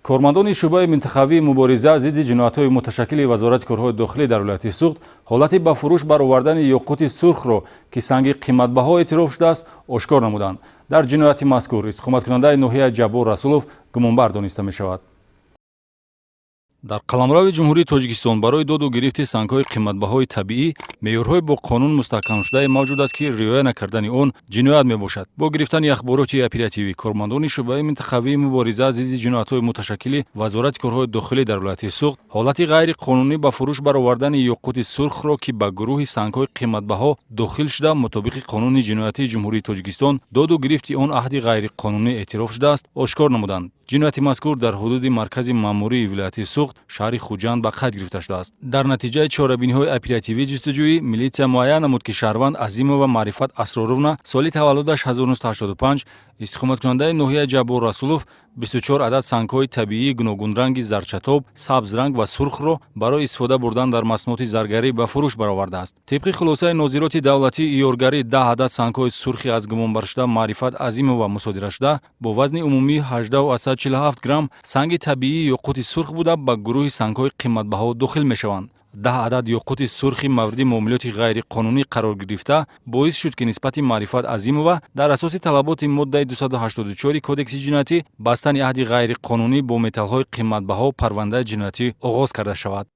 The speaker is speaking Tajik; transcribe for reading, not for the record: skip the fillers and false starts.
Кормандони шӯъбаи минтақавии мубориза зидди ҷиноятҳои муташаккили Вазорати корҳои дохилӣ дар вилояти Суғд ҳолати ба фурӯш баровардани ёқути сурхро, ки санги қиматбаҳо эътироф шудааст, ошкор намуданд. Дар ҷинояти мазкур истиқоматкунандаи ноҳияи Ҷаббор Расулов гумонбар дониста мешавад. Дар қаламрави Ҷумҳурии Тоҷикистон барои доду гирифти сангҳои қиматбаҳои табиӣ меъёрҳои бо қонун мустаҳкамшудае мавҷуд аст, ки риоя накардани он ҷиноят мебошад. Бо гирифтани ахбороти оперативӣ кормандони шӯъбаи минтақавии мубориза зидди ҷиноятҳои муташаккили Вазорати корҳои дохилӣ дар вилояти Суғд ҳолати ғайриқонунӣ ба фурӯш баровардани ёқути сурхро, ки ба гурӯҳи сангҳои қиматбаҳо дохил шуда, мутобиқи Қонуни ҷиноятии Ҷумҳурии Тоҷикистон доду гирифти он аҳди ғайриқонунӣ эътироф шудааст, ошкор намуданд. Ҷинояти мазкур дар ҳудуди маркази маъмурии вилояти Суғд, шаҳри Хуҷанд, ба қайд гирифта шудааст. Дар натиҷаи чорабиниҳои оперативӣ ҷустуҷӯӣ милитсия муайян намуд, ки шаҳрванд Азимова Маърифат Асроровна, соли таваллудаш 1985, истиқоматкунандаи ноҳияи Ҷаббор Расулов, 24 адад сангҳои табиии гуногунранги зарчатоб, сабзранг ва сурхро барои истифода бурдан дар маснуоти заргарӣ ба фурӯш баровардааст. Тибқи хулосаи нозироти давлатии иёргарӣ, 10 адад сангҳои сурхи аз гумонбаршуда Маърифат Азимова мусодирашуда бо вазни умумии 18,47 грамм санги табиии ёқути сурх буда, ба гурӯҳи сангҳои қиматбаҳо дохил мешаванд. 10 адад ёқути сурхи мавриди муомилоти ғайриқонунӣ қарор гирифта боис шуд, ки нисбати Маърифат Азимова дар асоси талаботи моддаи 284 Кодекси ҷиноятӣ, бастани аҳди ғайриқонунӣ бо металлҳои қиматбаҳо, парвандаи ҷиноятӣ оғоз карда шавад.